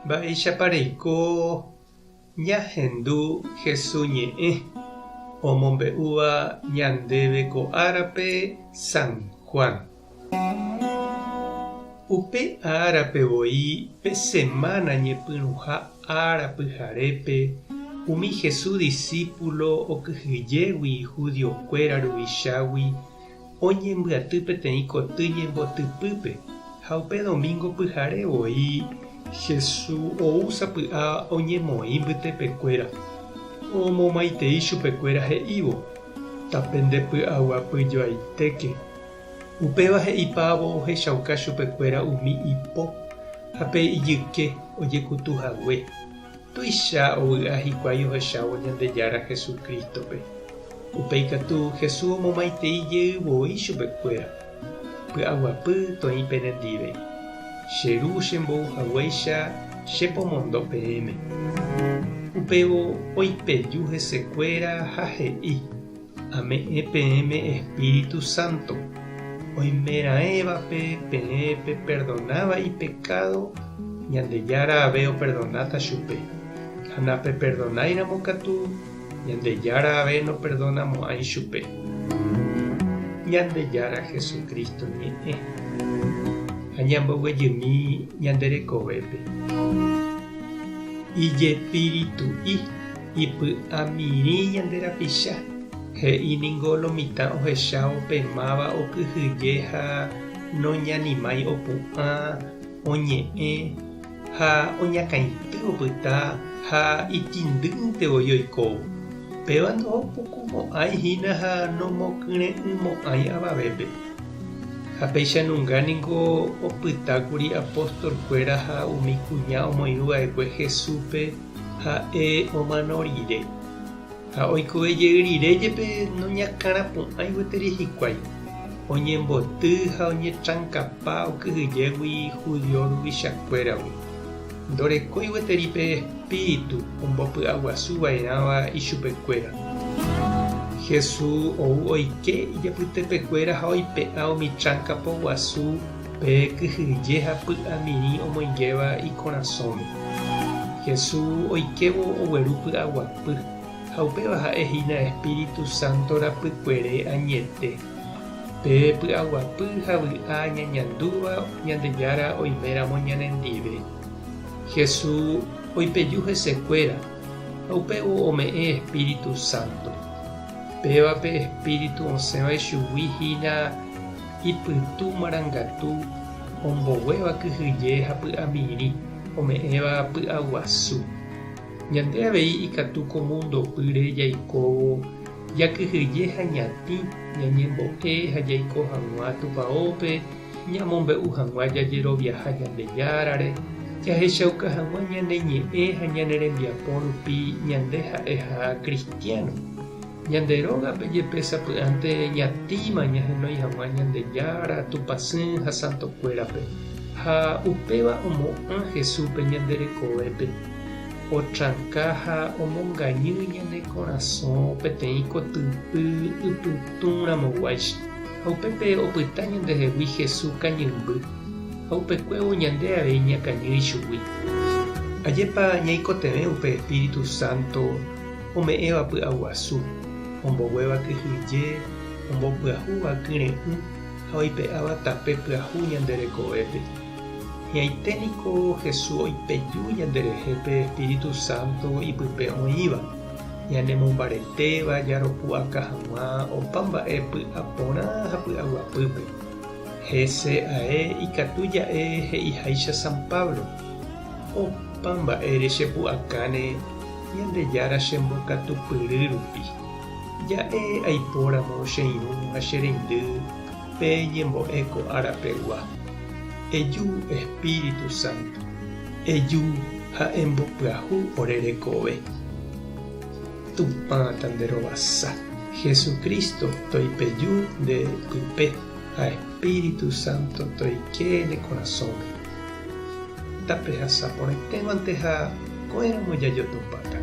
Mba'éichapa reiko ñahendu Hesu ñe'ẽ omombe'úva ñandéve ko árape San Juan. Upe árape voi pe semána ñepyrũha ára pyharépe umi Hesu disípulo okyhyjégui hudiokuéra ruvichágui Oñembyaty peteĩ koty ñembotypýpe, ha upe domingo pyhare voi Jesús ou sapy'a oñemoĩ mbytepekuéra. Omomaitei chupekuéra he'ívo, Tapendepy'aguapyjoaitéke. Upéva he'ipávo ohechauka chupekuéra umi ipo ha pe ijyke ojekutu hague. Tuicha ovy'a hikuái ohechávo Ñandejára Jesucrístope. Upéi katu Jesús omomaitei jey voi chupekuéra, Py'aguapy toĩ penendive. Che Ru chembou haguéicha che pomondo peẽme. Upévo oipeju hesekuéra ha he'i, Ame'ẽ peẽme Espíritu Santo. Oimeraẽvape peẽ peperdonáva ipekádo, Ñandejára ave operdonáta chupe. Ha napeperdonáiramo katu, Ñandejára ave noperdonamo'ãi chupe. Ñandejára Jesucristo ñe'ẽ. Ha ñamboguejymi ñande rekovépe. Ijespiritu'i. Ipy'amirĩ ñande rapicha, he'i ningo lo mitã ohechávo pe máva okyhyje ha noñanimái opu'ã, oñe'ẽ ha oñakãity opyta ha itĩndýnte voi oikóvo. Péva ndohopukumo'ãi hína ha nomokyre'ỹmo'ãi avavépe. Ha péicha nunga ningo opytákuri apóstolkuéra ha umi kuña omoirũva'ekue Jesúspe Ha'e omano rire, ha oikove jey rire jepe noñakãrapu'ãi gueteri hikuái, oñemboty ha oñetrankapa okyhyjégui judío ruvichakuéragui. Ndorekói gueteri pe espíritu ombopy'aguasu va'erãva ichupekuéra. Jesús ou oike ijapytepekuéra ha oipe'a umi tránka poguasu Pe kyhyje ha py'amirĩ omoingéva ikorasõme. Jesús oikévo ogueru py'aguapy, ha upéva ha'e hína Espíritu Santo rapykuere añete. Pe py'aguapy ha vy'a ñañandúva Ñandejára oiméramo ñanendive. Jesús oipeju hesekuéra, ha upévo ome'ẽ Espíritu Santo. Péva pe Espíritu osẽva ichugui hína Ipytu marangatu omboguéva kyhyje ha py'amirĩ, ome'ẽva py'aguasu. Ñande avei ikatu ko múndo pýre jaikóvo jakyhyje ha ñatĩ ñañembo'e ha jaiko hag̃ua Tupaópe ñamombe'u hag̃ua jajeroviaha Ñandejárare, jahechauka hag̃ua ñane ñe'ẽ ha ñane rembiapo rupi ñande ha'eha cristiano. Ñande rógape jepe sapy'ánte ñatĩma ñahenói hag̃ua Ñandejára, Tupãsy ha santokuérape, ha upéva omo'ã Jesúspe ñande rekovépe, otranka ha omongañy ñane korasõ peteĩ kotypy ypytũramoguáicha, ha upépe opyta ñandehegui Jesús kañymby, ha upekuévo ñande avei ñakañy ichugui. Ajépa ñaikotevẽ upe Espíritu Santo ome'ẽva py'aguasu, omboguéva kyhyje, ombopyahúva kyre'ỹ ha oipe'áva tape pyahu ñande rekovépe. Hi'ãite niko Jesús oipeju ñanderehe pe Espíritu Santo ipype oĩva, ñanemombaretéva jaropu'aka hag̃ua opa mba'e py'aporã ha py'aguapýpe. Hese ae ikatu ja'e he'iháicha San Pablo, Opa mba'ére chepu'akáne Ñandejára chembokatupyry rupi. Ja'e aipóramo che irũ ha che reindy pe ñembo'e ko ára pegua. Eju Espíritu Santo, eju ha embopyahu ore rekove. Tupã tanderovasa. Jesucristo toipeju nde pype ha Espíritu Santo toike ne korasõme. Tapehasa porãitémante ha ko'ẽramo jajotopáta.